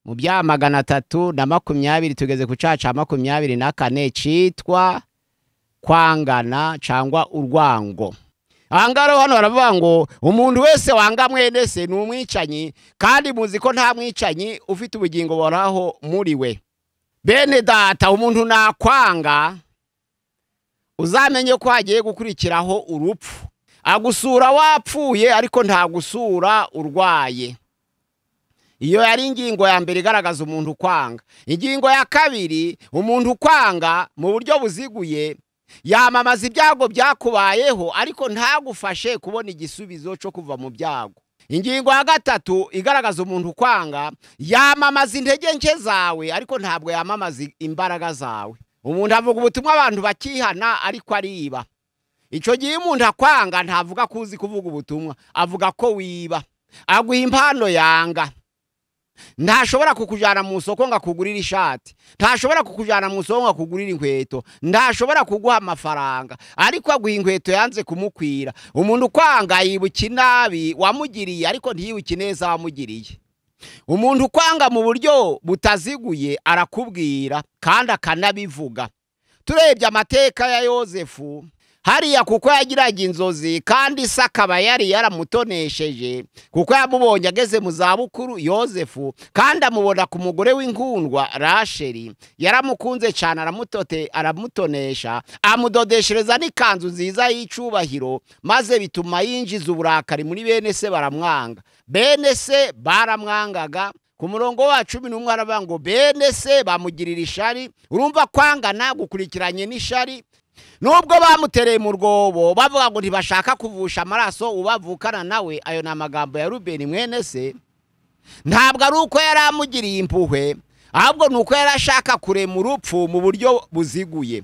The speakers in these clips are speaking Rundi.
Mu byaha 320 tugeze ku cyaha cya 24 cyitwa kwangana cyangwa urwango. Ahangaha hano baravuga ngo umuntu wese wanga mwene se ni umwicanyi, kandi muzi ko nta mwicanyi ufite ubugingo buhoraho muri we. Bene data, umuntu nakwanga uzamenye ko hagiye gukurikiraho urupfu. Agusura wapfuye ariko ntagusura urwaye. Iyo yari ingingo ya mbere igaragaza umuntu kwanga. Ingingo ya kabiri, umuntu kwanga mu buryo buziguye yamamaza ibyago byakubayeho ariko ntagufashe kubona igisubizo cyo kuva mu byago. Ingingo ya gatatu igaragaza umuntu kwanga, yamamaza intege nke zawe ariko ntabwo yamamaza imbaraga zawe. Umuntu avuga ubutumwa abantu bakihana ariko ariba. Icyo gihe umuntu akwanga ntavuga ko uzi kuvuga ubutumwa, avuga ko wiba. Aguha impano yanga. Ntashobora kukujyana mu isoko ngo akugurire ishati, ntashobora kukujyana mu isoko ngo akugurire inkweto, ntashobora kuguha amafaranga, ariko aguha inkweto yanze kumukwira. Umuntu ukwanga yibuka inabi wamugiriye ariko ntiyibuke ineza wamugiriye. Umuntu ukwanga mu buryo butaziguye arakubwira kandi akanabivuga. Turebye amateka ya Yozefu hariya, kuko yagiraga inzozi kandi se akaba yari yaramutonesheje, kuko yamubonye ageze mu zabukuru Yozefu, kandi amubona ku mugore w'inkundwa Rasheli, yaramukunze cyane, aramutonesha, amudodeshereza n'ikanzu nziza y'icubahiro, maze bituma yinjiza uburakari muri bene se, baramwanga. Bene se baramwangaga. Ku murongo wa 11 aravuga ngo bene se bamugirira ishari. Urumva kwangana gukurikiranye n'ishari. Nubwo bamutereye mu rwobo bavuga ngo ntibashaka kuvusha amaraso ubavukana nawe, ayo ni amagambo ya Rubeni mwene se. Ntabwo ari uko yari amugiriye impuhwe, ahubwo ni uko yari ashaka kurema urupfu mu buryo buziguye.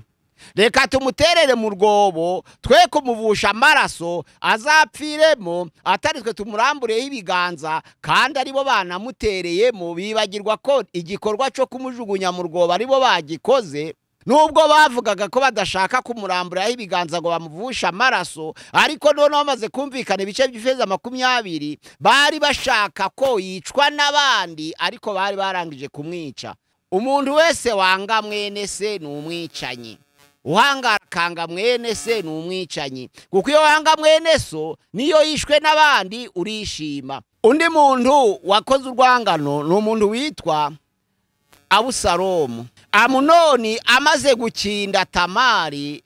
Reka tumuterere mu rwobo, twe kumuvusha amaraso azapfiremo, atari twe tumurambureho ibiganza, kandi aribo banamutereyemo. Bibagirwa ko igikorwa cyo kumujugunya mu rwobo aribo bagikoze. Nubwo bavugaga ko badashaka kumuramburaho ibiganza ngo bamuvushe amaraso, ariko noneho bamaze kumvikana ibice by'ifeza 20, bari bashaka ko yicwa n'abandi, ariko bari barangije kumwica. Umuntu wese wanga mwene se ni umwicanyi. Uhanga akanga mwene se ni umwicanyi, kuko iyo wanga mwene so niyo yishwe n'abandi urishima. Undi muntu wakoze urwangano ni umuntu witwa Abusalomu. Amunoni amaze gukinda Tamari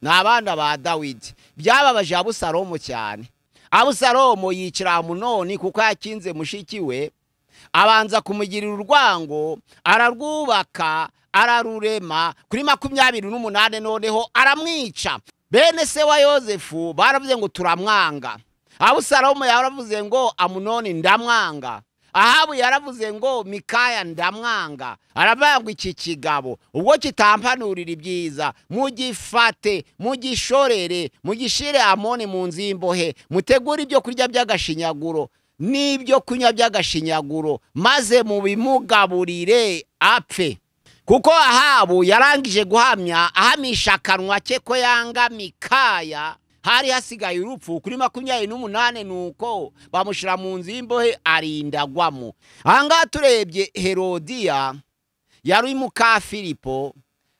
n'abana ba Dawidi, byababaje Abusalomu cyane. Abusalomu yicira Amunoni kuko yakinze mushiki we, abanza kumugirira urwango, ararwubaka, ararurema. Kuri 28 noneho aramwica. Bene se wa Yozefu baravuze ngo turamwanga. Abusalomu yaravuze ngo Amunoni ndamwanga. Ahabu yaravuze ngo Mikaya ndamwanga. Aravuga ngo iki kigabo ubwo kitampanurira ibyiza, mugifate, mugishorere, mugishire Amoni mu nzu y'imbohe, mutegure ibyo kurya by'agashinyaguro n'ibyo kunywa by'agashinyaguro, maze mubimugaburire apfe. Kuko Ahabu yarangije guhamya, ahamisha akanwa ke ko yanga Mikaya. Hari hasigaye urupfu. Kuri 28 nuko bamushira mu nzu y'imbohe arindagwamo. Ahangaha turebye Herodiya yari muka Filipo,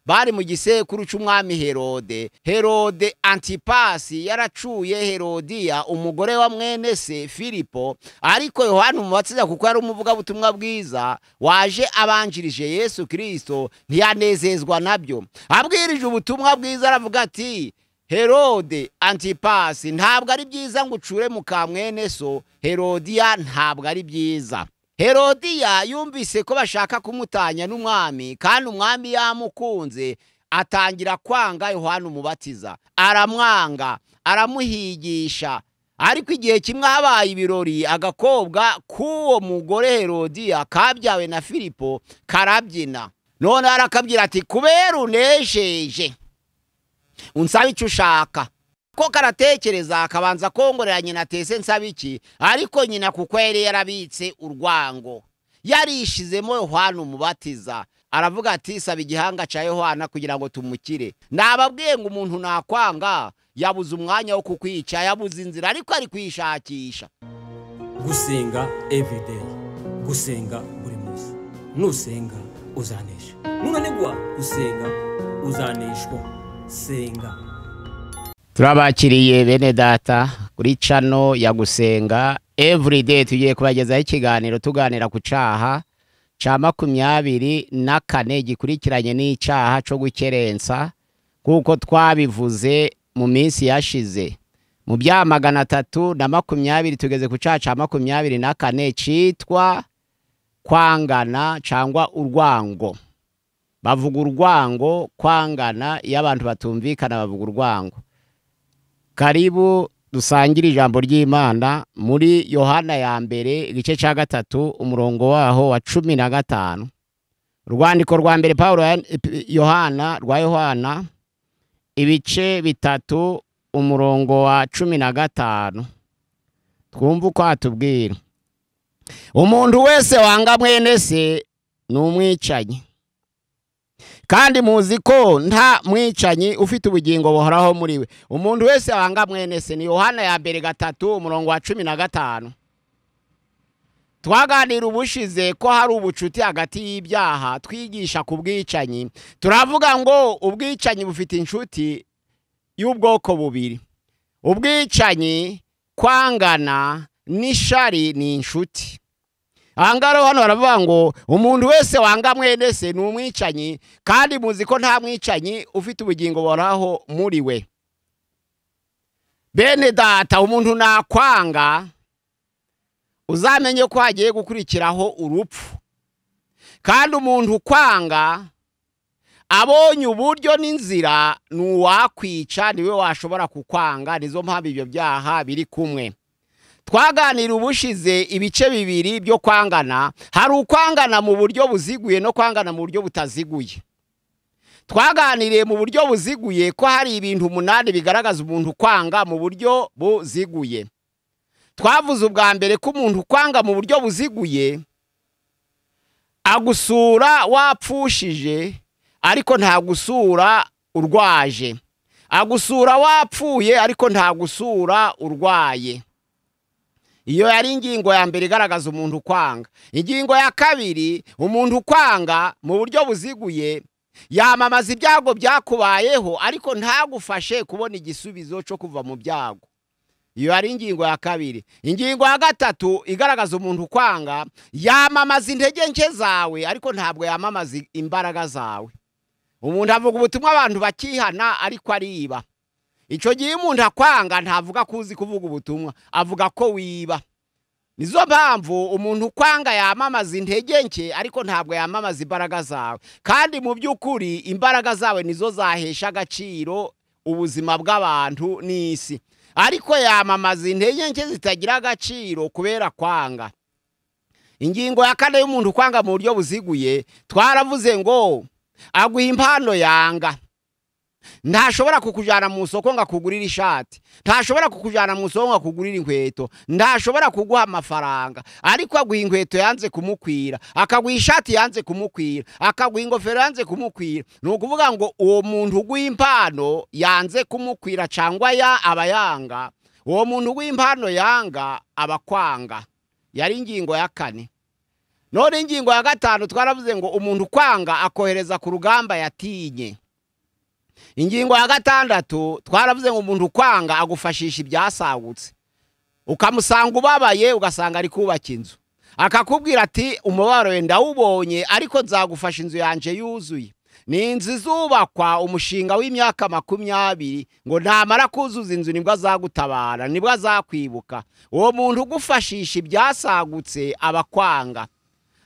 bari mu gisekuru cy'umwami Herode. Herode Antipasi yaracuye Herodiya umugore wa mwene se Filipo, ariko Yohana Umubatiza kuko yari umuvugabutumwa bwiza waje abanjirije Yesu Kristo ntiyanezezwa nabyo. Abwirije ubutumwa bwiza aravuga ati Herode Antipasi ntabwo ari byiza ngo ucure muka mwene so Herodiya, ntabwo ari byiza. Herodiya yumvise ko bashaka kumutanya n'umwami, kandi umwami yamukunze, atangira kwanga Yohana Umubatiza, aramwanga, aramuhigisha. Ariko igihe kimwe habaye ibirori, agakobwa k'uwo mugore Herodiya kabyawe na Filipo karabyina. None arakabwira ati kubera unesheje unsaba icyo ushaka. Ko karatekereza akabanza kongorera nyina tese nsaba iki, ariko nyina kuko yari yarabitse urwango yarishizemo Yohana Umubatiza, aravuga ati saba igihanga cya Yohana kugira ngo tumukire. Nababwiye ngo umuntu nakwanga yabuze umwanya wo kukwica, yabuze inzira, ariko ari kwishakisha. Gusenga everyday, gusenga buri munsi. byose. Nusenga uzanesha, nunanigwa gusenga uzaneshwa. Senga. Turabakiriye bene data kuri channel ya Gusenga Everyday. Tugiye kubagezaho ikiganiro tuganira ku caha ca 24 gikurikiranye n'icaha co gukerensa, kuko twabivuze mu minsi yashize. Mu bya 320 tugeze ku caha ca 24 citwa kwangana cangwa urwango. Bavuga urwango, kwangana, iyo abantu batumvikana bavuga urwango. Karibu dusangire ijambo ry'Imana muri Yohana ya mbere igice ca 3 umurongo waho wa 15. Urwandiko rwa mbere Paulo Yohana rwa Yohana ibice 3 umurongo wa 15. Twumva uko atubwira. Umuntu wese wanga mwene se ni umwicanyi, kandi muzi ko nta mwicanyi ufite ubugingo buhoraho muri we. Umuntu wese wanga mwene se ni Yohana ya mbere 3 umurongo wa 15. Twaganira ubushize ko hari ubucuti hagati y'ibyaha, twigisha ku bwicanyi. Turavuga ngo ubwicanyi bufite inshuti y'ubwoko bubiri. Ubwicanyi, kwangana n'ishari ni inshuti. Ahangaro hano baravuga ngo umuntu wese wanga mwene se ni umwicanyi, kandi muzi ko nta mwicanyi ufite ubugingo buhoraho muri we. Bene data, umuntu nakwanga uzamenye ko hagiye gukurikiraho urupfu. Kandi umuntu kwanga abonye uburyo n'inzira nuwakwica, niwe washobora kukwanga. Nizo mpamvu ibyo byaha biri kumwe. Twaganira ubushize ibice bibiri byo kwangana. Hari ukwangana mu buryo buziguye no kwangana mu buryo butaziguye. Twaganiriye mu buryo buziguye ko hari ibintu 8 bigaragaza umuntu kwanga mu buryo buziguye. Twavuze ubwa mbere ko umuntu kwanga mu buryo buziguye agusura wapfushije, ariko ntagusura urwaje. Agusura wapfuye, ariko ntagusura urwaye. Iyo yari ingingo ya mbere igaragaza umuntu kwanga. Ingingo ya kabiri, umuntu kwanga mu buryo buziguye yamamaza ibyago byakubayeho, ariko ntagufashe kubona igisubizo cyo kuva mu byago. Iyo yari ingingo ya kabiri. Ingingo ya gatatu igaragaza umuntu kwanga, yamamaza intege nke zawe, ariko ntabwo yamamaza imbaraga zawe. Umuntu avuga ubutumwa abantu bakihana, ariko ariba. Ico gihe umuntu akwanga ntavuga ko uzi kuvuga ubutumwa, avuga ko wiba. Nizo mpamvu umuntu kwanga yamamaza intege nke, ariko ntabwo yamamaza imbaraga zawe. Kandi mu by'ukuri imbaraga zawe nizo zahesha agaciro ubuzima bw'abantu n'isi. Ariko yamamaza intege nke zitagira agaciro kubera kwanga. Ingingo ya kane y'umuntu kwanga mu buryo buziguye, twaravuze ngo aguha impano yanga. Ntashobora kukujana mu soko ngo akugurire ishati, ntashobora kukujana mu soko ngo akugurire inkweto, ntashobora kuguha amafaranga, ariko aguha inkweto yanze kumukwira, akaguha ishati yanze kumukwira, akaguha ingofero yanze kumukwira. Ni ukuvuga ngo uwo muntu uguha impano yanze kumukwira cyangwa ya abayanga, uwo muntu uguha impano yanga abakwanga. Yari ingingo ya kane. None ingingo ya gatanu twaravuze ngo umuntu kwanga akohereza ku rugamba yatinye. Ingingo ya gatandatu twaravuze ngo umuntu kwanga agufashisha ibyasagutse. Ukamusanga ubabaye ugasanga ari kubaka inzu, akakubwira ati umubabaro wenda ndawubonye, ariko nzagufasha inzu yanje yuzuye. Ni inzu izubakwa umushinga w'imyaka 20, ngo ntamara kuzuza inzu nibwo azagutabara, nibwo azakwibuka. Uwo muntu ugufashisha ibyasagutse abakwanga.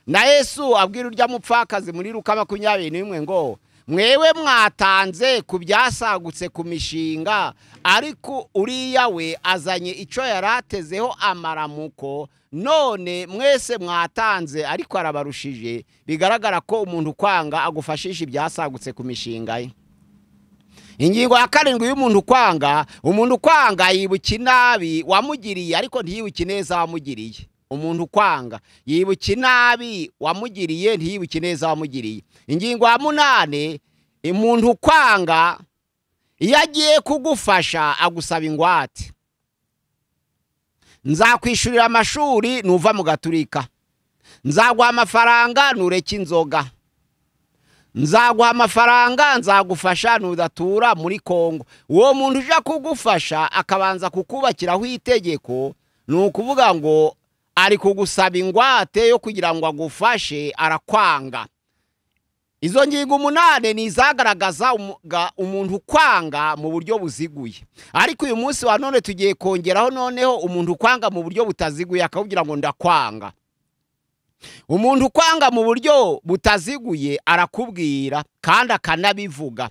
Na Yesu abwira urya mupfakazi muri Luka 21 ngo mwewe mwatanze ku byasagutse ku mishinga, ariko uriya we azanye ico yaratezeho amaramuko, none mwese mwatanze ariko arabarushije. Bigaragara ko umuntu kwanga agufashisha ibyasagutse ku mishinga ye. Ingingo ya karindwi y'umuntu kwanga, umuntu kwanga yibuka inabi wamugiriye, ariko ntiyibuke neza wamugiriye. Umuntu kwanga yibuka inabi wamugiriye, ntiyibuke neza wamugiriye. Ingingo ya 8, umuntu kwanga iyo agiye kugufasha agusaba ingwate. Nzakwishurira amashuri nuva mu gaturika, Nzaguha amafaranga nureke inzoga, nzaguha amafaranga nzagufasha nudatura muri Kongo. Uwo muntu uje kugufasha akabanza kukubakiraho itegeko, ni ukuvuga ngo ari kugusaba ingwate yo kugira ngo agufashe, arakwanga. Izo ngingo 8 ni izagaragaza umuntu kwanga mu buryo buziguye. Ariko uyu munsi wa none tugiye kongeraho noneho umuntu kwanga mu buryo butaziguye, akakubwira ngo ndakwanga. Umuntu kwanga mu buryo butaziguye arakubwira kandi akanabivuga.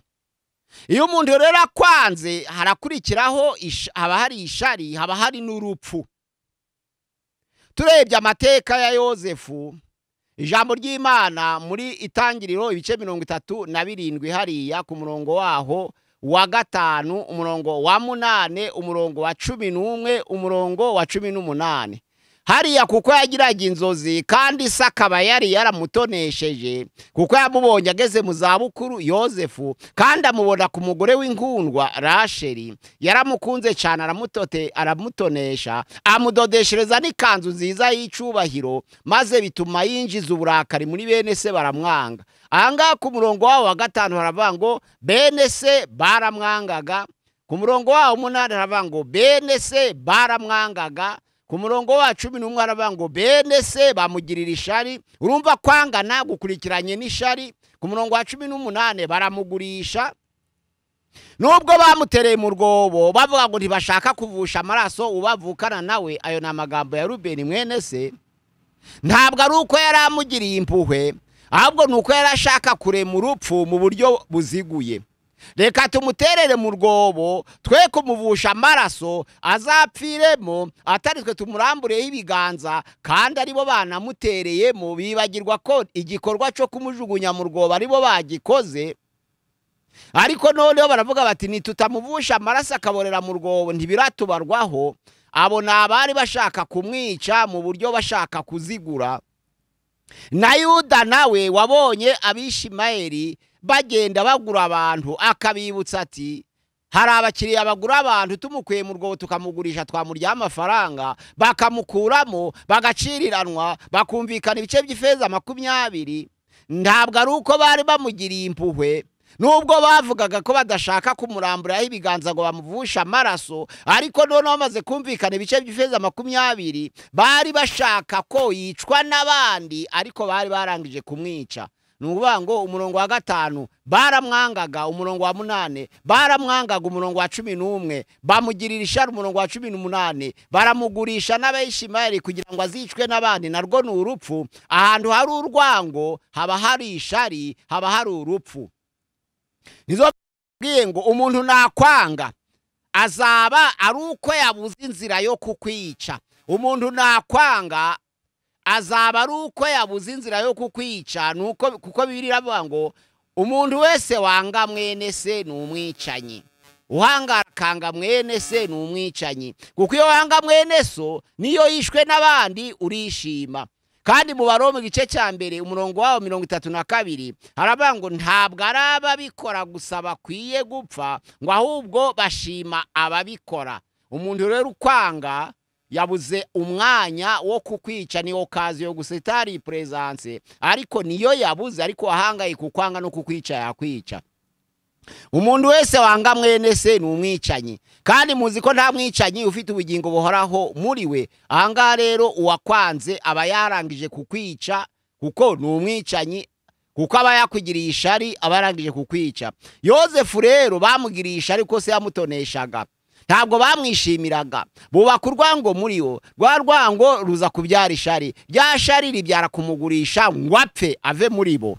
Iyo umuntu rero akwanze harakurikiraho haba hari ishari, haba hari n'urupfu. Turebye amateka ya Yozefu, ijambo ry'Imana muri Itangiriro ibice 37 hariya ku murongo waho wa 5, umurongo wa 8, umurongo wa 11, umurongo wa 18. Hariya kuko yagiraga inzozi kandi se akaba yari yaramutonesheje, kuko yamubonye ageze mu zabukuru Yozefu, kandi amubona ku mugore w'inkundwa Rasheli, yaramukunze cyane, aramutonesha, amudodeshereza n'ikanzu nziza y'icubahiro, maze bituma yinjiza uburakari muri bene se baramwanga. Ahangaha ku murongo wawo wa 5 haravuga ngo bene se baramwangaga. Ku murongo wawo 8 haravuga ngo bene se baramwangaga. Ku murongo wa 11 haravuga ngo bene se bamugirira ishari. Urumva kwangana gukurikiranye n'ishari. Ku murongo wa 18 baramugurisha. Nubwo bamutereye mu rwobo bavuga ngo ntibashaka kuvusha amaraso ubavukana nawe, ayo ni amagambo ya Rubeni mwene se. Ntabwo ari uko yari amugiriye impuhwe, ahubwo ni uko yari ashaka kurema urupfu mu buryo buziguye. Reka tumuterere mu rwobo, twe kumuvusha amaraso azapfiremo, atari twe tumurambureho ibiganza, kandi aribo banamutereyemo. Bibagirwa ko igikorwa cyo kumujugunya mu rwobo aribo bagikoze. Ariko noneho baravuga bati nitutamuvusha amaraso akaborera mu rwobo ntibiratubarwaho. Abo ni abari bashaka kumwica mu buryo bashaka kuzigura. Na Yuda nawe wabonye Abishimayeli bagenda bagura abantu, akabibutsa ati hari abakiriya bagura abantu, tumukuye mu rwobo tukamugurisha twamurya amafaranga, bakamukuramo bagaciriranwa, bakumvikana ibice by'ifeza 20. Ntabwo ari uko bari bamugiriye impuhwe, nubwo bavugaga ko badashaka kumuramburaho ibiganza ngo bamuvushe amaraso, ariko noneho bamaze kumvikana ibice by'ifeza 20, bari bashaka ko yicwa n'abandi, ariko bari barangije kumwica. Ni ukuvuga ngo umurongo wa 5 baramwangaga, umurongo wa 8 baramwangaga, umurongo wa 11 bamugirira ishari, umurongo wa 18 baramugurisha n'Abayishimayeli kugira ngo azicwe n'abandi. Narwo ni urupfu. Ahantu hari urwango haba hari ishari, haba hari urupfu. Nizo bwiye ngo umuntu nakwanga azaba ari uko yabuze inzira yo kukwica. Umuntu nakwanga azaba ari uko yabuze inzira yo kukwica, nuko kuko Bibiliya iravuga ngo umuntu wese wanga mwene se ni umwicanyi. Uhanga akanga mwene se ni umwicanyi. Kuko iyo wanga mwene so niyo yishwe n'abandi urishima. Kandi mu Baroma igice cya 1 umurongo wawo 32 haravuga ngo ntabwo ari ababikora gusa bakwiye gupfa, ngo ahubwo bashima ababikora. Umuntu rero ukwanga yabuze umwanya wo kukwica, ni okaziyo gusa itari presence, ariko niyo yabuze, ariko ahangayika kukwanga no kukwica yakwica. Umuntu wese wanga mwene se ni umwicanyi, kandi muzi ko nta mwicanyi ufite ubugingo buhoraho muri we. Ahangaha rero uwakwanze aba yarangije kukwica, kuko ni umwicanyi, kuko aba yakugiriye ishari, aba yarangije kukwica. Yozefu rero bamugiriye ishari kuko se yamutoneshaga, ntabwo bamwishimiraga. Bubaka urwango muri wo, rwa rwango ruza kubyara ishari, rya shari ribyara kumugurisha ngo apfe ave muri bo.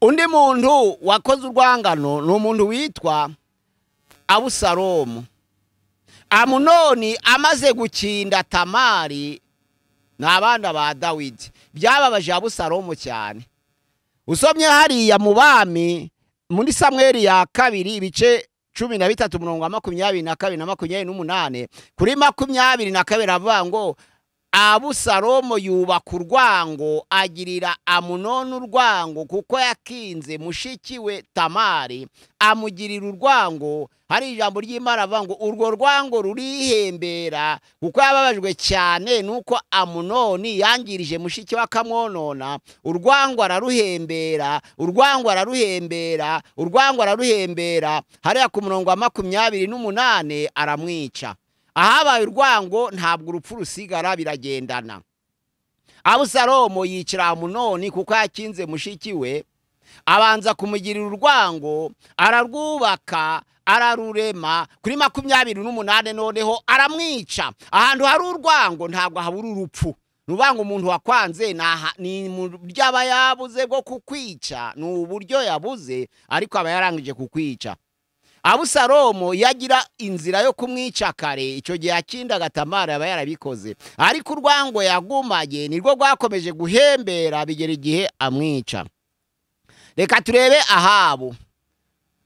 Undi muntu wakoze urwangano ni umuntu witwa Abusalomu. Amunoni amaze gukinda Tamari n'abana ba Dawidi, byababaje Abusalomu cyane. Usomye hariya mu bami muri Samweli ya 2 ibice 13 umurongo wa 22 na 28, kuri 22 avuga ngo Abusalomo yubaka urwango, agirira Amunoni urwango kuko yakinze mushiki we Tamari, amugirira urwango. Hari ijambo ry'Imana avuga ngo urwo rwango rurihembera kuko yababajwe cyane nuko Amunoni yangirije mushiki we akamwonona. Urwango araruhembera, urwango araruhembera, urwango araruhembera. Hariya ku murongo wa 28 aramwica. Ahabaye urwango ntabwo urupfu rusigara, biragendana. Abusalomo yicira Amunoni kuko yakinze mushiki we, abanza kumugirira urwango, ararwubaka, ararurema. Kuri 28 noneho aramwica. Ahantu hari urwango ntabwo habura urupfu. Nubango umuntu wakwanze ni byaba yabuze bwo kukwica, ni uburyo yabuze, ariko aba yarangije kukwica. Abusalomo yagira inzira yo kumwica kare, icyo gihe yakindaga Tamari aba yarabikoze, ariko urwango yagumaye nirwo rwakomeje guhembera bigera igihe amwica. Reka turebe Ahabu.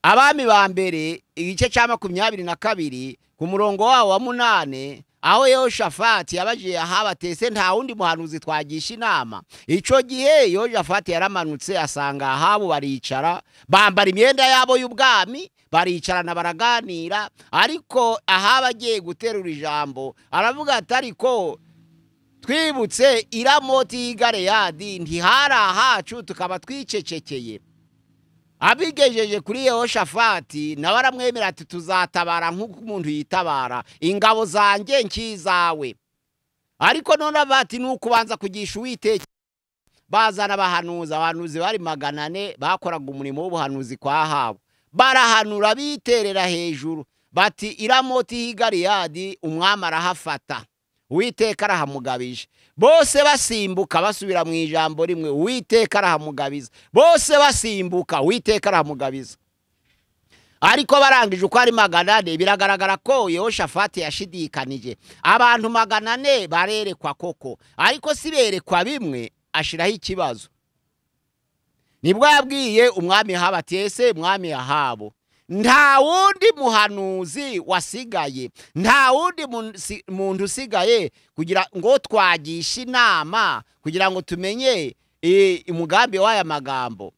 Abami ba mbere igice cya 22 ku murongo wawo wa 8, aho Yehoshafati yabajije Ahabu ati nta wundi muhanuzi twagisha inama. Icyo gihe Yehoshafati yaramanutse asanga Ahabu baricara, bambara imyenda yabo y'ubwami, baricarana baraganira. Ariko Ahabu agiye guterura ijambo aravuga ati ariko twibutse Iramoti y'i Galeyadi ntihari ahacu tukaba twicecekeye. Abigejeje kuri Yehoshafati nawe aramwemera ati tuzatabara nk'uko umuntu yitabara, ingabo zanjye nkizawe. Ariko none bati nukubanza kugisha Uwiteka. Bazana abahanuzi, abahanuzi bari 400 bakoraga umurimo w'ubuhanuzi kwa Ahabu. Barahanura biterera hejuru bati Iramoti y'i Galeyadi umwami arahafata, Uwiteka arahamugabije. Bose basimbuka basubira mu ijambo rimwe, Uwiteka arahamugabiza. Bose basimbuka, Uwiteka arahamugabiza. Ariko barangije uko ari 400, biragaragara ko Yehoshafati yashidikanije. Abantu 400 barerekwa koko, ariko si berekwa bimwe, ashiraho ikibazo. Nibwo yabwiye umwami Ahabu ati ese mwami Ahabu, nta wundi muhanuzi wasigaye, nta wundi muntu usigaye kugira ngo twagishe inama, kugira ngo tumenye umugambi w'aya magambo.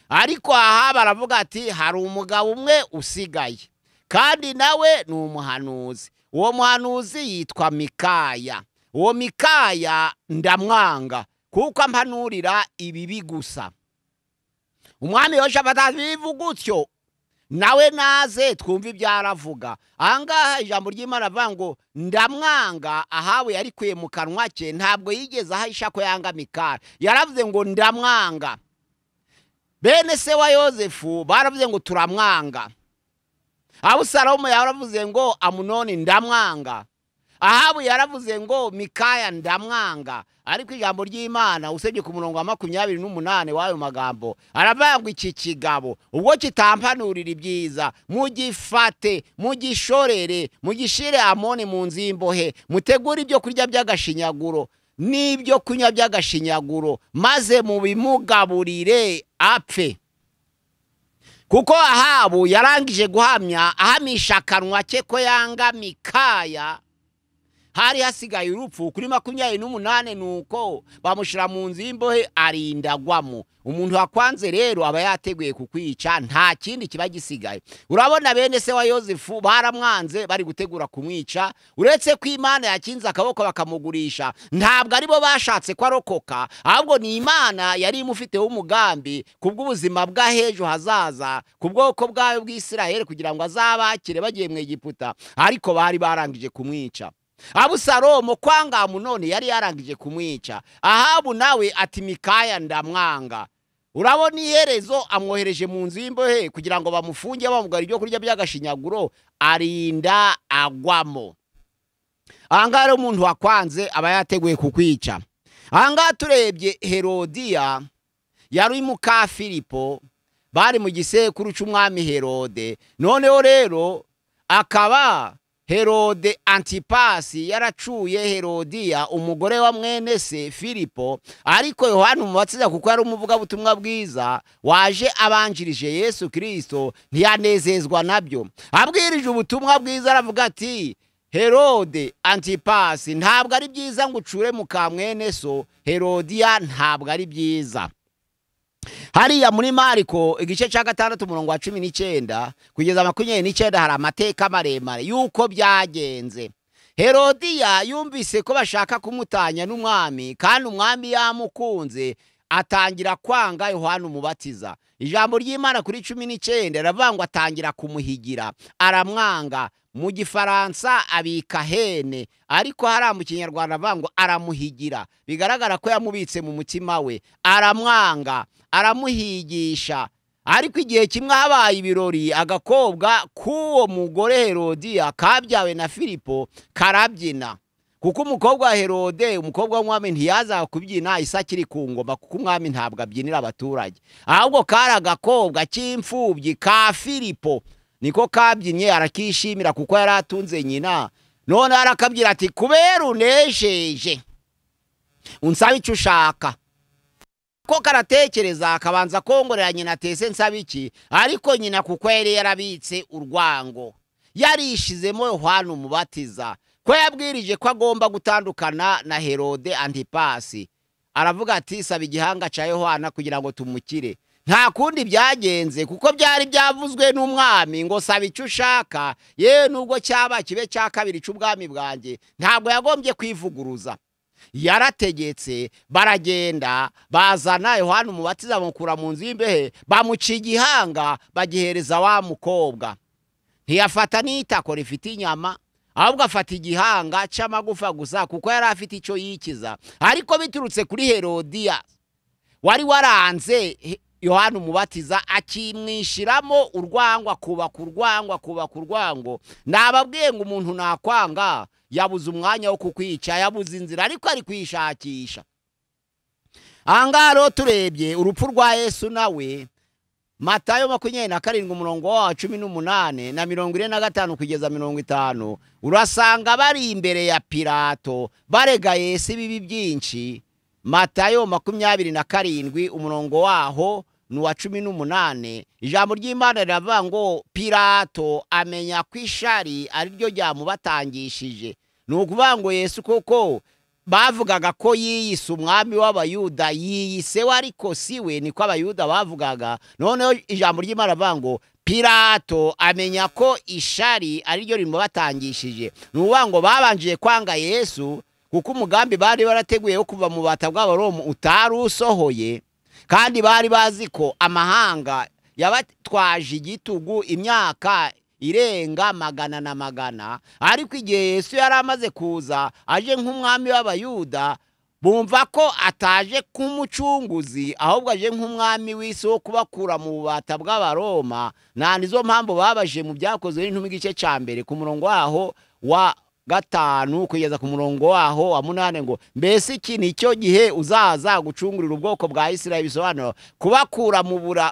Ariko Ahabu aravuga ati hari umugabo umwe usigaye, kandi nawe ni umuhanuzi. Uwo muhanuzi yitwa Mikaya. Uwo Mikaya ndamwanga kuko ampanurira ibibi gusa. Umwami Yehoshafati bivuga utyo, nawe naze twumva ibyo aravuga. Ahangaha ijambo ry'Imana avuga ngo ndamwanga. Ahabu yarikuye mu kanwa ke, ntabwo yigeze ahisha ko yanga Mikaya, yaravuze ngo ndamwanga. Bene se wa Yosefu baravuze ngo turamwanga. Abusalomo yaravuze ngo Amunoni ndamwanga. Ahabu yaravuze ngo Mikaya ndamwanga. Ariko ijambo ry'Imana usebye ku murongo wa 28 w'ayo magambo aravuga ngo iki kigabo ubwo kitampanurira ibyiza, mugifate, mugishorere, mugishire Amoni mu nzu y'imbohe, mutegure ibyo kurya by'agashinyaguro n'ibyo kunywa by'agashinyaguro, maze mubimugaburire apfe. Kuko Ahabu yarangije guhamya, ahamisha akanwa ke ko yanga Mikaya, hari hasigaye urupfu. Kuri 28 nuko bamushira mu nzu y'imbohe arindagwamo. Umuntu wakwanze rero aba yateguye kukwica, nta kindi kiba gisigaye. Urabona bene se wa Yosefu baramwanze, bari gutegura kumwica. Uretse ko Imana yakinze akaboko bakamugurisha, ntabwo aribo bashatse ko arokoka, ahubwo ni Imana yari imufiteho umugambi kubw'ubuzima bw'ahejo hazaza, kubwoko bwayo bw'Isiraheli, kugira ngo azabakire bagiye mu Egiputa. Ariko bari barangije kumwica. Abusalomo kwanga Amunoni yari yarangije kumwica. Ahabu nawe ati Mikaya ndamwanga. Urabona iherezo amwohereje mu nzu y'imbohe kugira ngo bamufunge, bamugara ibyo kurya by'agashinyaguro, arinda agwamo. Ahangaha rero umuntu wakwanze aba yateguye kukwica. Ahangaha turebye Herodiya yari muka Filipo, bari mu gisekuru cy'umwami Herode. Noneho rero akaba Herode Antipasi yaracuye Herodiya umugore wa mwene se Filipo, ariko Yohana Umubatiza kuko yari umuvugabutumwa bwiza waje abanjirije Yesu Kristo ntiyanezezwa nabyo. Abwirije ubutumwa bwiza aravuga ati Herode Antipasi, ntabwo ari byiza ngo ucure mukamwene so Herodiya, ntabwo ari byiza. Hariya muri Mariko igice cya 6 umurongo wa 19 kugeza 29 hari amateka maremare yuko byagenze. Herodiya yumvise ko bashaka kumutanya n'umwami, kandi umwami yamukunze, atangira kwanga Yohana Umubatiza. Ijambo ry'Imana kuri 19 riravuga ngo atangira kumuhigira, aramwanga. Mu Gifaransa abika hene, ariko hari mu Kinyarwanda avuga ngo aramuhigira. Bigaragara ko yamubitse mu mutima we, aramwanga, aramuhigisha. Ariko igihe kimwe habaye ibirori, agakobwa k'uwo mugore Herodiya kabyawe na Filipo karabyina. Kuko umukobwa wa Herode, umukobwa w'umwami, ntiyaza kubyina isakiri ku ngoma, kuko umwami ntabwo abyinira abaturage. Ahubwo kari agakobwa k'imfubyi ka Filipo niko kabyinnye, arakishimira kuko yari atunze nyina. None arakabwira ati kubera unesheje unsaba icyo ushaka. Ko karatekereza akabanza kongorera nyina tese nsaba iki, ariko nyina kuko yari yarabitse urwango, yarishizemo Yohana Umubatiza ko yabwirije ko agomba gutandukana na Herode Antipasi. Aravuga ati saba igihanga cya Yohana kugira ngo tumukire. Nta kundi byagenze kuko byari byavuzwe n'umwami ngo saba icyo ushaka, yewe nubwo cyaba kibe cya kabiri cy'ubwami bwanjye. Ntabwo yagombye kwivuguruza, yarategetse. Baragenda bazana Yohana Umubatiza bamukura mu nzu y'imbehe, bamuca igihanga bagihereza wa mukobwa. Ntiyafata n'itako rifite inyama, ahubwo afata igihanga cy'amagufa gusa, kuko yari afite icyo yikiza. Ariko biturutse kuri Herodiya wari waranze Yohana Umubatiza, akimwishiramo urwangwa, kuba kurwangwa, kuba kurwango. Nababwiye ngo umuntu nakwanga yabuze umwanya wo kukwica, yabuze inzira, ariko ari kwishakisha. Ahangaha rero turebye urupfu rwa Yesu nawe, Matayo 27 umurongo wa 18 na 45 kugeza 50, urasanga bari imbere ya Pilato barega Yesu ibibi byinshi. Matayo 27 umurongo waho ni uwa 18, ijambo ry'Imana riravuga ngo Pilato amenya ko ishari ariryo ryamubatangishije. Ni ukuvuga ngo Yesu koko bavugaga ko yiyise umwami w'Abayuda, yiyise we ariko si we, niko Abayuda bavugaga. Noneho ijambo ry'Imana rivuga ngo Pilato amenya ko ishari ariryo rimubatangishije. Ni ukuvuga ngo babanjiye kwanga Yesu kuko umugambi bari barateguye wo kuva mu bubata bw'Abaroma utari usohoye, kandi bari bazi ko amahanga yabatwaje igitugu imyaka irenga magana na magana. Ariko igihe Yesu yari amaze kuza aje nk'umwami w'Abayuda, bumva ko ataje k'umucunguzi, ahubwo aje nk'umwami w'isi wo kubakura mu bubata bw'Abaroma. Na nizo mpamvu babaje mu Byakozwe n'Intumwa igice cya 1 ku murongo waho wa 5 kugeza ku murongo waho wa 8 ngo mbese iki nicyo gihe uzaza gucungurira ubwoko bwa Isirayeli, bisobanura kubakura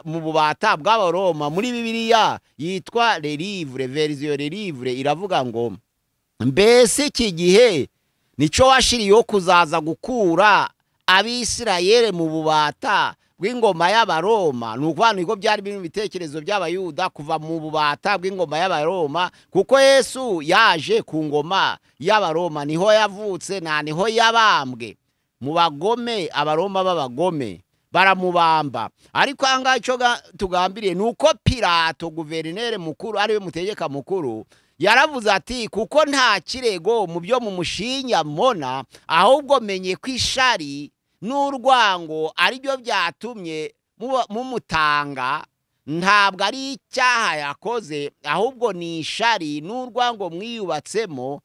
mu bubata bw'Abaroma. Muri Bibiliya yitwa Le Livre, version Le Livre iravuga ngo mbese iki gihe nico washiriyeho kuzaza gukura Abisirayeli mu bubata bw'ingoma y'Abaroma. Ni ukuvuga ngo byari biri mu bitekerezo by'Abayuda kuva mu bubata bw'ingoma y'Abaroma, kuko Yesu yaje ku ngoma y'Abaroma, niho yavutse na niho yabambwe. Mu bagome, Abaroma b'abagome baramubamba. Ariko ahangaha icyo tugambiriye ni uko Pilato guverineri mukuru, ariwe mutegeka mukuru, yaravuze ati kuko nta kirego mu byo mumushinya mbona, ahubwo menye ko ishari n'urwango aribyo byatumye mumutanga. Ntabwo ari icyaha yakoze, ahubwo ni ishari n'urwango mwiyubatsemo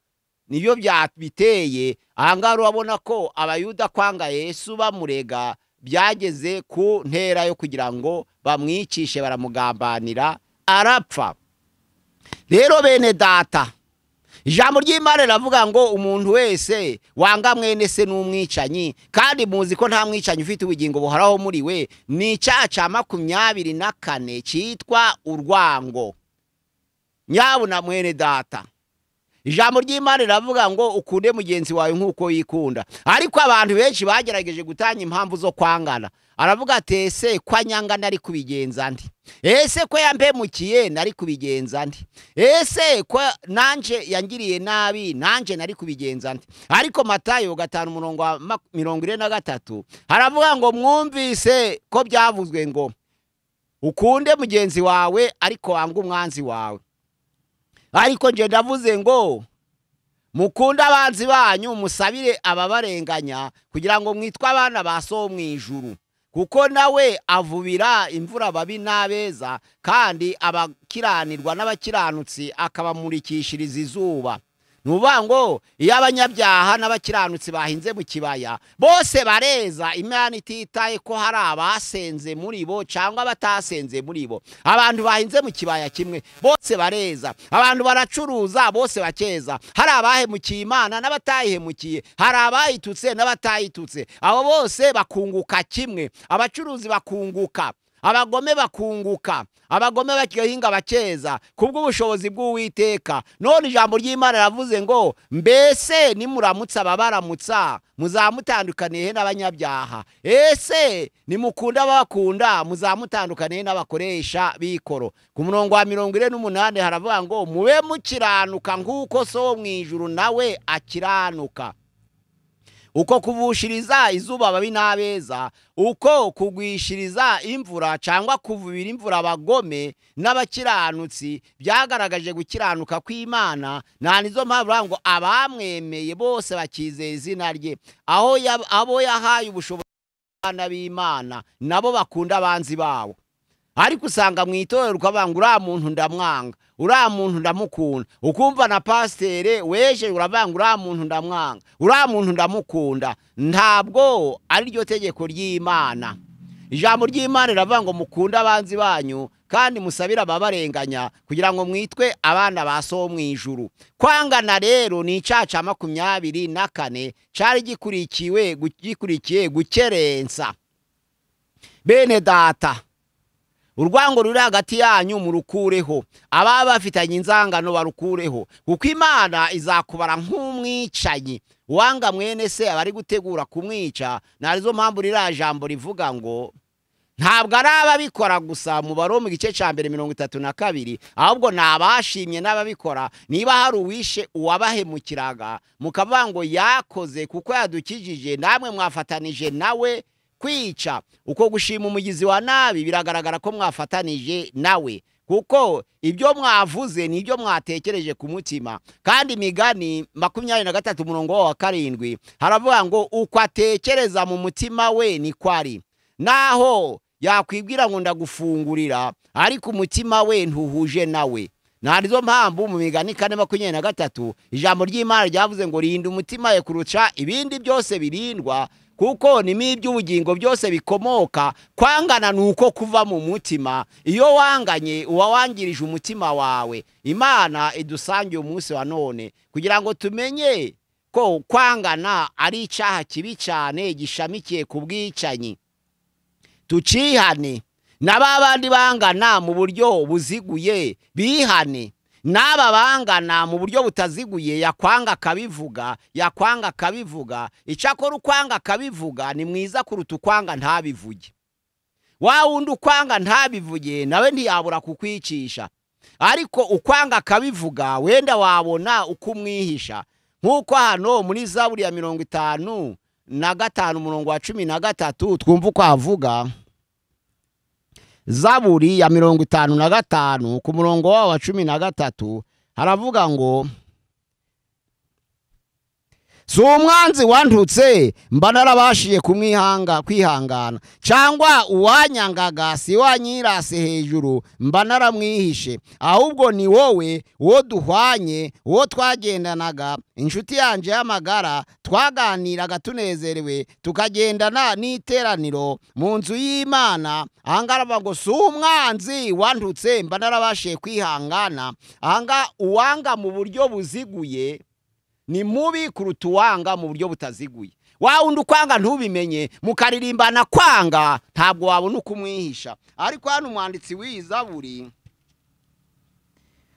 nibyo byabiteye. Ahangaha urabona ko Abayuda kwanga Yesu bamurega byageze ku ntera yo kugira ngo bamwicishe, baramugambanira arapfa. Rero bene data, ijambo ry'Imana riravuga ngo umuntu wese wanga mwene se n'umwicanyi, kandi muzi ko nta mwicanyi ufite ubugingo buhoraho muri we. Ni icyaha cya 24 cyitwa urwango. Nyabuna mwene data, ijambo ry'Imana riravuga ngo ukunde mugenzi wawe nk'uko yikunda. Ariko abantu benshi bagerageje gutanga impamvu zo kwangana. Aravuga ati ese ko anyanga nari kubigenza nde? Ese ko yampemukiye nari kubigenza nde? Ese ko nanje yangiriye nabi nanje nari kubigenza nde? Ariko Matayo 5:43 haravuga ngo mwumvise ko byavuzwe ngo ukunde mugenzi wawe ariko wanga umwanzi wawe. Ariko nje ndavuze ngo mukunde abanzi banyu, musabire ababarenganya, kugira ngo mwitwe abana ba So mu ijuru, kuko nawe avubira imvura babi n'abeza, kandi abakiranirwa n'abakiranutsi akabamurikishiriza izuba. Nuvuga ngo iyo abanyabyaha n'abakiranutsi bahinze mu kibaya bose bareza, Imana ititaye ko hari abasenze muri bo cyangwa batasenze muri bo. Abantu bahinze mu kibaya kimwe bose bareza, abantu baracuruza bose bakeza, hari abahemukiye Imana n'abatayihemukiye, hari abayitutse n'abatayitutse, abo bose bakunguka kimwe. Abacuruzi bakunguka, abagome bakunguka, abagome bakihinga bakeza kubw'ubushobozi bw'Uwiteka. None ijambo ry'Imana ravuze ngo mbese nimuramutsa ababaramutsa muzamutandukaniye n'abanyabyaha? Ese nimukunda abakunda muzamutandukaniye n'abakoresha bikoro? Ku murongo wa 48 haravuga ngo mube mukiranuka nk'uko So mu ijuru nawe akiranuka. Uko kuvushiriza izuba babi n'abeza, uko kugwishiriza imvura cyangwa kuvubira imvura abagome n'abakiranutsi, byagaragaje gukiranuka kw'Imana. Nta nizo mpamvu ngo abamwemeye bose bakizeye izina rye, aho abo yahaye ubushobozi abana b'Imana nabo bakunda abanzi babo. Ariko usanga mu itorero ukabanga uriya muntu ndamwanga, uriya muntu ndamukunda, ukumva na pasiteri weje urabanga uriya muntu ndamwanga, uriya muntu ndamukunda. Ntabwo ari ryo tegeko ry'Imana. Ijambo ry'Imana riravuga ngo mukunde abanzi banyu kandi musabire ababarenganya, kugira ngo mwitwe abana ba So mu ijuru. Kwangana rero ni icyaha cya 24 cyari gikurikiye gukerensa. Bene data, urwango ruri hagati yanyu murukureho, ababa bafitanye inzangano barukureho, kuko Imana izakubara nk'umwicanyi. Uwanga mwene se abari gutegura kumwica. Narizo mpamvu rira jambo rivuga ngo ntabwo ari ababikora gusa mu Baroma igice cya mbere 32, ahubwo nabashimye n'ababikora. Niba hari uwishe uwabahemukiraga mukavuga ngo yakoze kuko yadukijije, namwe mwafatanije nawe kwica. Uko gushima umugizi wa nabi biragaragara ko mwafatanije nawe, kuko ibyo mwavuze nibyo mwatekereje ku mutima. Kandi Imigani 23:7 haravuga ngo uko atekereza mu mutima we ni kwari, naho yakwibwira ngo ndagufungurira, ariko umutima we ntuhuje nawe. Narizo mpamvu mu Migani 4:23 ijambo ry'Imana ryavuze ngo rinda umutima ye kuruca ibindi byose birindwa, kuko nimi iby'ubugingo byose bikomoka. Kwangana nuko kuva mu mutima. Iyo wanganye uba wangirije umutima wawe. Imana idusangiye umunsi wa none kugira ngo tumenye ko kwangana ari icyaha kibi cyane gishamikiye ku bwicanyi. Tucihane n'ababandi bangana mu buryo buziguye bihane, n'aba bangana mu buryo butaziguye. Yakwanga akabivuga, yakwanga akabivuga. Icyakora ukwanga akabivuga ni mwiza kuruta ukwanga ntabivuge. Wa wundi ukwanga ntabivuge nawe ntiyabura kukwicisha, ariko ukwanga akabivuga wenda wabona uko umwihisha. Nk'uko hano muri Zaburi ya 55:13 twumva uko avuga. Zaburi ya 55 ku murongo wa 13 haravuga ngo si umwanzi wantutse mba narabashiye kumwihanga kwihangana, cyangwa uwanyangaga si wanyirase hejuru mba naramwihishe, ahubwo ni wowe uwo duhwanye, uwo twagendanaga, inshuti yanje y'amagara, twaganiraga tunezerewe, tukagendana n'iteraniro mu nzu y'Imana. Ahanga ngo si umwanzi wantutse mba narabashiye kwihangana. Ahanga uwanga mu buryo buziguye ni mubi kuruta uwanga mu buryo butaziguye. Wa wundi ukwanga ntubimenye, mukaririmbana kwanga, ntabwo wabona uko umwihisha. Ariko hano umwanditsi w'iyi Zaburi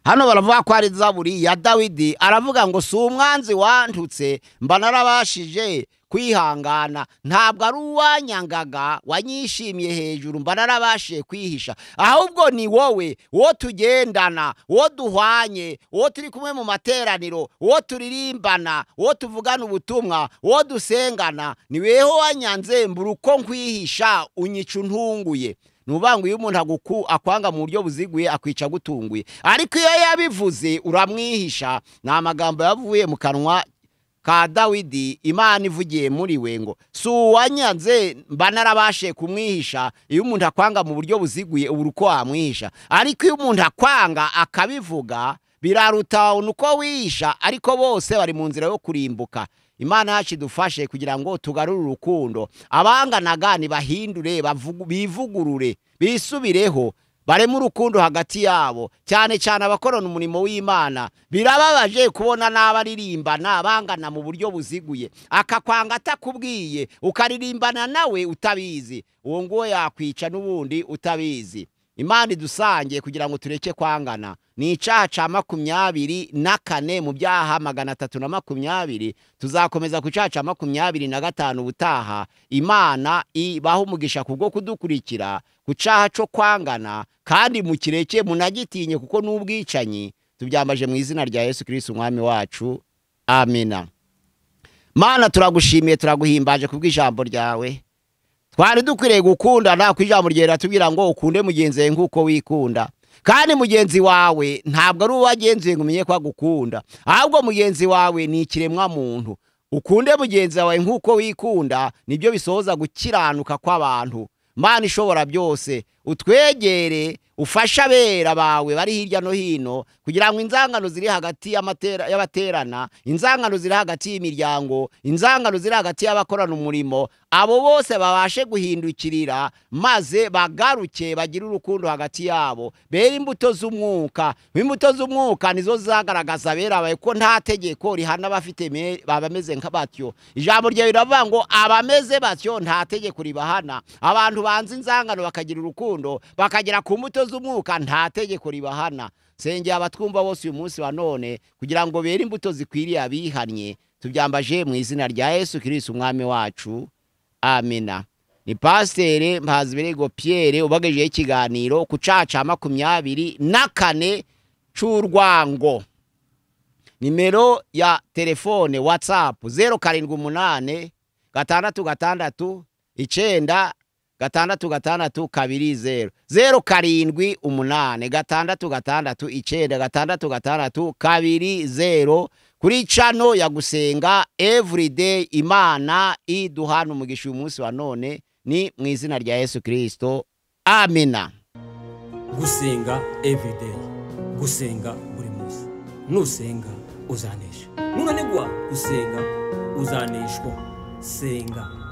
Hano baravuga ko ari zaburi ya Dawidi, aravuga ngo si umwanzi wantutse mba narabashije kwihangana, ntabwo ari uwanyangaga wanyishimiye hejuru mba narabashije kwihisha, ahubwo ni wowe wo tugendana, wo duhwanye, wo turi kumwe mu materaniro, wo turirimbana, wo tuvugana ubutumwa, wo dusengana, ni weho wanyanze mbura uko nkwihisha, unyica untunguye. Nubango iyo umuntu akwanga mu buryo buziguye akwica gutunguye, ariko iyo yabivuze uramwihisha. Ni amagambo yavuye mu kanwa ka Dawidi, Imana ivugiye muri we ngo si uwanyanze mba narabashe kumwihisha. Iyo umuntu akwanga mu buryo buziguye ubura uko wamwihisha, ariko iyo umuntu akwanga akabivuga biraruta uko wihisha, ariko bose bari mu nzira yo kurimbuka. Imana yacu idufashe kugira ngo tugarure urukundo, abanganaga ntibahindure, bivugurure, bisubireho, bareme urukundo hagati yabo, cyane cyane abakorana umurimo w'Imana. Birababaje kubona n'abaririmbana bangana mu buryo buziguye, akakwanga atakubwiye, ukaririmbana nawe utabizi, uwo nguwo yakwica n'ubundi utabizi. Imana idusange kugira ngo tureke kwangana. Ni icyaha cya 24 mu byaha 320. Tuzakomeza ku cyaha cya 25 ubutaha. Imana ibaha umugisha kubwo kudukurikira ku cyaha cyo kwangana, kandi mukireke munagitinye kuko n'ubwicanyi. Tubyambaje mu izina rya Yesu Kristo umwami wacu, amina. Mana, turagushimiye, turaguhimbaje kubw'ijambo ryawe. Twari dukwiriye gukundana, ku ijambo ryawe riratubwira ngo ukunde mugenzi wawe nk'uko wikunda. Kandi mugenzi wawe ntabwo ari uwagenzuye ngo umenye ko agukunda, ahubwo mugenzi wawe ni ikiremwa muntu. Ukunde mugenzi wawe nk'uko wikunda, nibyo bisohoza gukiranuka kw'abantu. Mana ishobora byose, utwegere, ufasha abera bawe bari hirya no hino, kugira ngo inzangano ziri hagati y'abaterana, inzangano ziri hagati y'imiryango, inzangano ziri hagati y'abakorana umurimo, abo bose babashe guhindukirira maze bagaruke bagire urukundo hagati yabo, bere imbuto z'umwuka. Imbuto z'umwuka nizo zagaragaza abera bawe ko nta tegeko rihana abafite babameze nka batyo. Ijambo ryawe riravuga ngo abameze batyo nta tegeko ribahana. Abantu banze inzangano bakagira urukundo, bakagera ku mbuto z'umwuka, nta tegeko ribahana. Sengera abatwumva bose uyu munsi wa none kugira ngo bere imbuto zikwiriye abihannye. Tubyambaje mu izina rya Yesu Kristo umwami wacu, amina. Ni Pasiteri Mpazibirego Pierre ubagejeho ikiganiro ku cyaha cya 24 cy'urwango. Nimero ya telefone WhatsApp 078 6 6 9 6 6 2 0 0 7 8 6 6 9 6 6 2 0 kuri chano ya gusenga everyday. Imana iduhana umugisha uyu munsi wa none, ni mu izina rya Yesu Kristo, amina. Gusenga everyday, gusenga buri munsi. Nusenga uzanesha, nunanigwa gusenga uzaneshwa. Senga.